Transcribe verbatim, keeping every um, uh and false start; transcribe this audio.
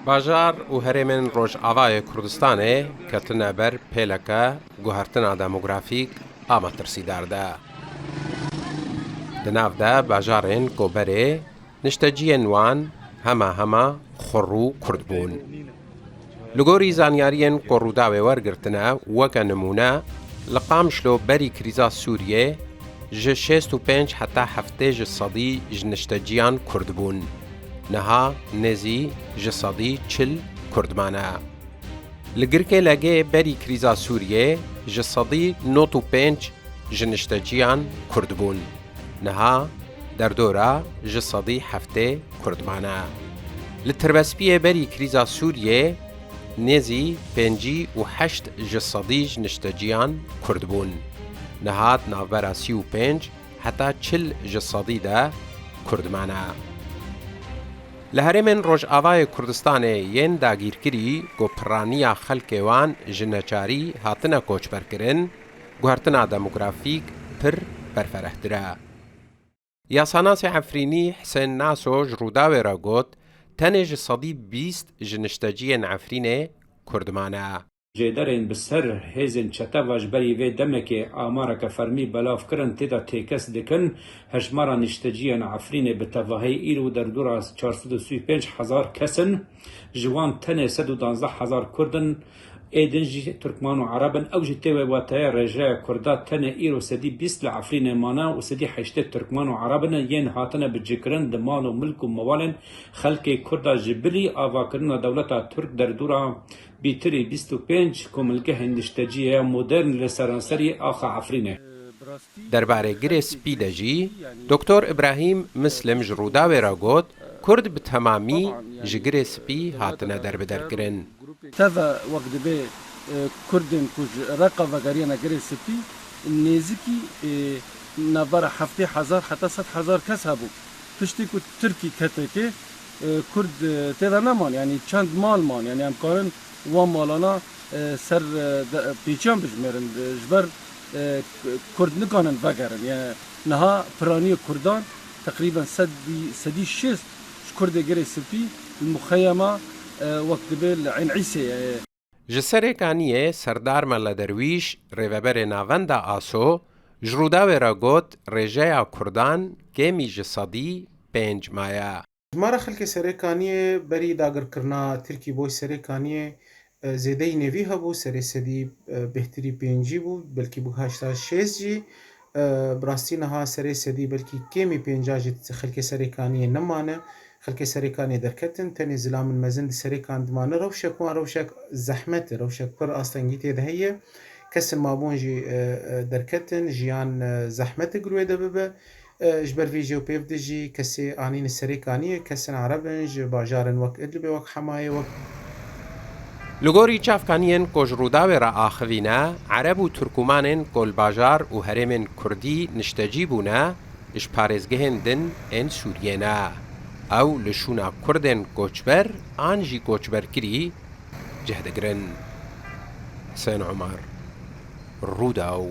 Bajar û herêmên Rojavayê Kurdistanê ketine ber pêleke guhertina demografîk a metirsîdar de. Di nav de bajarên ku berê nişteciyên wan hema hema xurû Kurd bûn. Li gorî zanyariyên ku Rûdawê wergirtine, weke nimûne, li Qamişlo berî krîza Sûriyê ji şêst û pênc heta heftê ji sedî ji nişteciyan Kurd bûn. Niha nêzî ji sedî çil Kurd mane. Li Girkê Legê berî krîza Sûriyê ji sedî nod û pênc ji nişteciyan Kurd bûn. Niha derdora ji sedî heftê Kurd mane. Li Tirbespiyê berî krîza Sûriyê nêzî pêncî û heşt ji sedî ji nişteciyan Kurd bûn. Niha di navbera sî û pênc heta çil ji sedî de Kurd mane. Li herêmên Rojavayê Kurdistanê yên dagîrkirî ku piraniya xelkê wan ji neçarî hatine koçberkirin, guhertina demografîk pir berferehtir e. Yasanasê Efrînî Hisên Naso ji Rûdawê re got, tenê ji sedî bîst ji nişteciyên Efrînê Kurd mane. Jêderên bi ser hêzên çeteva ji berî vê demekê amareke fermî belav kirin, tê de têkes dikin, hejmara nişteciyên Efrînê bi tevahî îro derdora çar sed û sî û pênc hezar kes in. Ji wan tenê sed û duwazdeh hezar Kurd in, ê din jî Tirkman û Ereb in. Ew jî tê wê wateya rêjeya Kurda tenê îro sedî bîst li Efrînê mane û sedî heştê Tirkman û Ereb in, yên hatine bicikirin di mal û milk û miwalên xelkê Kurda ji bilî avakirina dewleta Tirk derdora bîtirî bîst û pênc komilgehên niştecî ya modern li seranserî axa Efrînê. Derbarê Girê Spî de jî Doktor Îbrahîm Mislim ji Rûdawê re got, Kurd bi temamî ji Girê Spî hatine derbiderkirin. Teve wek dibê, e, Kurdên ku ji Reqa vegeriyane Girê Spî nêzikî, e, navbera heftê hezar heta sed hezar kes hebû. Piştî ku Tirkî kete kê, e, Kurd, e, tê de neman, yanî çend mal man, yanî em karin wan malana, e, ser, e, de, pêçiyan bijmêrin, e, ji ber, e, Kurd nikanin vegerin. Yanî niha piraniyê Kurdan teqrîben sedî, sedî şêst ji Kurdê Girê Spî li muxeyema, e, wek dibê li Eyn Îsê ye. Ji Serêkaniyê Serdar Mele Derwîş, rêveberê Navenda Aso, ji Rûdawê re got, rêjeya Kurdan kêmî ji sedî pênc maye. Jimara xelkê Serêkaniyê berî dagirkirina Tirkî bo Serêkaniyê, e, zêdeyî nêvî hebû, serê sedî, e, bêhtirî pêncî bû, belkî bû heşta şêst jî. E, bi rastî niha serê sedî belkî kêmî pênca jî xelkê Serêkaniyê nemane. Xelkê Serêkaniyê derketin, tenê zilamên mezin di Serêkan dimane. Rewşek wan rewşek zehmet e, rewşek pir astengî tê de heye. Kesên mabûn jî, e, e, derketin, jiyan, e, zehmet e girwê de bibe. E, ji ber vî jê û pêv de jî kesê anîne Serêkaniyê, kesên Ereb in, ji bajarên wek Idlibê, wek Hemayê, wek Li gorî çavkaniyên ku ji Rûdawê re axivîne, Ereb û Tirkûmanên ku li bajar û herêmên Kurdî niştecî bûne, ji parêzgehên din ên Sûriyê ne. Ew li şûna Kurdên koçber an jî koçberkirî cih digirin. Hisên Omer, Rûdaw.